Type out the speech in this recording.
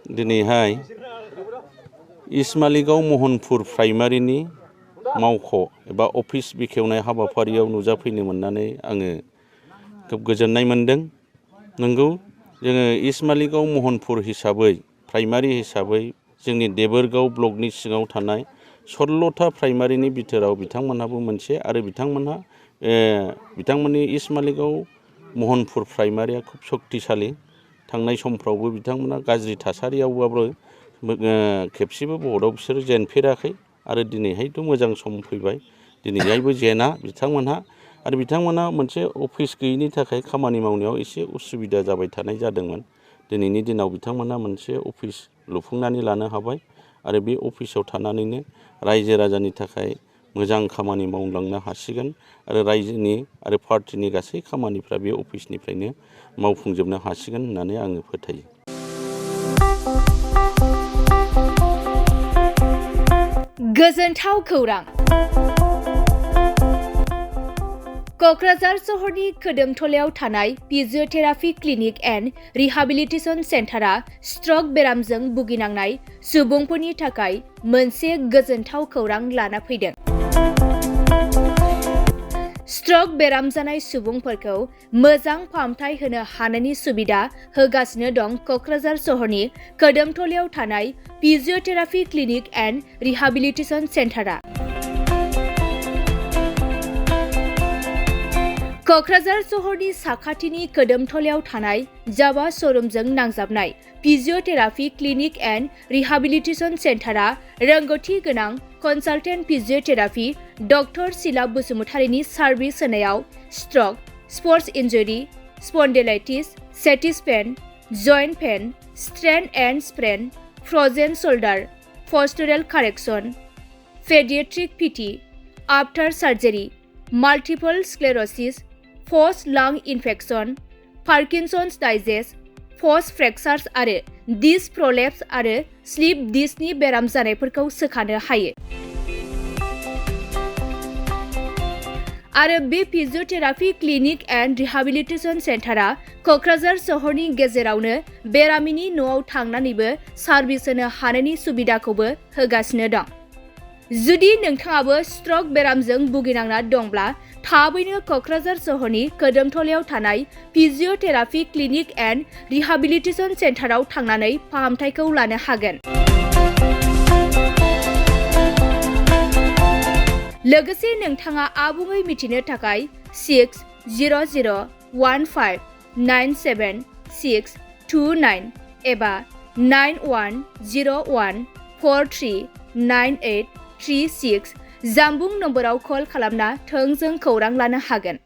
दिनैहाय इस्मालिगाव महनपुर प्राइमारिनि मावख' एबा अफिस बेखेवनाय हाबाफारियाव नुजाफैनो मोननानै आङो खोब गोजोननाय मोनदों। नंगौ जोङो इस्मालिगाव महनपुर हिसाबै प्राइमारि हिसाबै जोंनि देबोरगाव ब्लकनि सिङाव थानाय 16था प्राइमारिनि बिथोराव बिथांमोनहाबो मोनसे आरो बिथांमोननि इस्मालिगाव महनपुर प्राइमारिया खोब शक्तिशालि। थांनाय समफ्रावबो बिथांमोना गाज्रि थासारियावबाबो खेबसेबो भटआव बिसोर जेनफेराखै आरो दिनैहायथ' मोजां सम फैबाय। दिनैहायबो जेना बिथांमोनहा आरो बिथांमोना मोनसे अफिस गैयैनि थाखाय खामानि मावनायाव एसे उसुबिदा जाबाय थानाय जादोंमोन। दिनैनि दिनाव बिथांमोना मोनसे अफिस लुफुंनानै लानो हाबाय आरो बे अफिसाव थानानैनो रायजो राजानि थाखाय मोजां खामानि मावलांनो हासिगोन आरो रायजोनि आरो पार्टिनि गासै खामानिफ्रा बे अफिसनिफ्रायनो मावफुंजोबनो हासिगोन होननानै आङो फोथायो। गोजोनथाव खौरां। क'क्राझार सहरनि खोदोमथलायाव थानाय physiotherapy clinic and rehabilitation सेन्टारा struck बेरामजों भुगिनांनाय सुबुंफोरनि थाखाय मोनसे गोजोनथाव खौरां लाना फैदों। स्ट्रक बेराम जानाय सुबुंफोरखौ मोजां फाहामथाय होनो हानायनि सुबिदा होगासिनो दं क'क्राझार सहरनि खोदोमथलायाव थानाय फिजिअथेरापि क्लिनिक एन्ड रिहाबिलिटेसन सेन्टारा। क'क्राझार सहरनि साखाथिनि खोदोमथलायाव थानाय जावा श'रुमजों नांजाबनाय फिजिअथेरापि क्लिनिक एन्ड रिहाबिलिटेसन सेन्टारा रोंगौथि गोनां कनसालटेन्ट फिजिअथेरापि डक्टर शीला बसुमतारीनि सार्भिस होनायाव stroke, sports injury, spondylitis, sciatica pain, joint pain, strain and sprain, frozen shoulder, postural correction, paediatric PT, after surgery, multiple sclerosis, post lung infection, Parkinson's disease, post fractures आरो disc प्रलेप्स आरो slip डिस्कनि बेराम जानायफोरखौ सोखानो हायो। आरो बे फिजिअथेरापि clinic and rehabilitation सेन्टारा क'क्राझार सहरनि गेजेरावनो बेरामिनि न'आव थांनानैबो सार्भिस होनो हानायनि सुबिदाखौबो होगासिनो दं। जुदि नोंथाङाबो स्ट्रक बेरामजों भुगिनांना दंब्ला थाबैनो क'क्राझार सहरनि खोदोमथलायाव थानाय फिजिअथेरापि क्लिनिक एन्ड रिहाबिलिटेसन सेन्टाराव थांनानै फाहामथायखौ लानो हागोन। लोगोसे नोंथाङा आबुङै मिथिनो थाखाय 6000159769 एबा 9101439836 जानबुं नम्बराव कल खालामना थोंजों खौरां लानो हागोन।